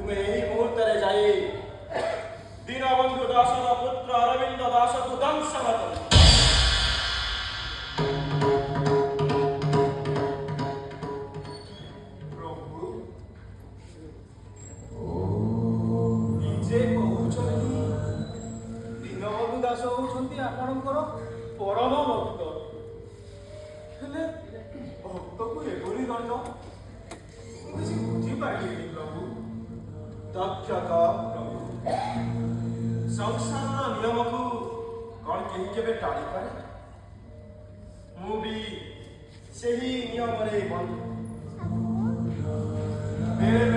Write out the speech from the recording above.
ତୁମେ ଏହି ମୁହୂର୍ତ୍ତରେ ଯାଇ ଦୀନବନ୍ଧୁ ଦାସର ପୁତ୍ର ଅରବିନ୍ଦ ଦାସକୁ ଦଂଶନ କର। ପ୍ରଭୁ, ନିଜେ କହୁଛନ୍ତି ଦୀନବନ୍ଧୁ ଦାସ ହଉଛନ୍ତି ଆପଣଙ୍କର ପରମ ଭକ୍ତ। ହେଲେ ଭକ୍ତକୁ ଏଭଳି ଦଣ୍ଡ, ମୁଁ କିଛି ବୁଝିପାରିଲିନି ପ୍ରଭୁ। ତକ୍ଷକ, ପ୍ରଭୁ। ସଂସାରର ନିୟମକୁ କଣ କେହି କେବେ ଟାଳିପାରେ? ମୁଁ ବି ସେହି ନିୟମରେ ବନ୍ଧା। ବେଳେ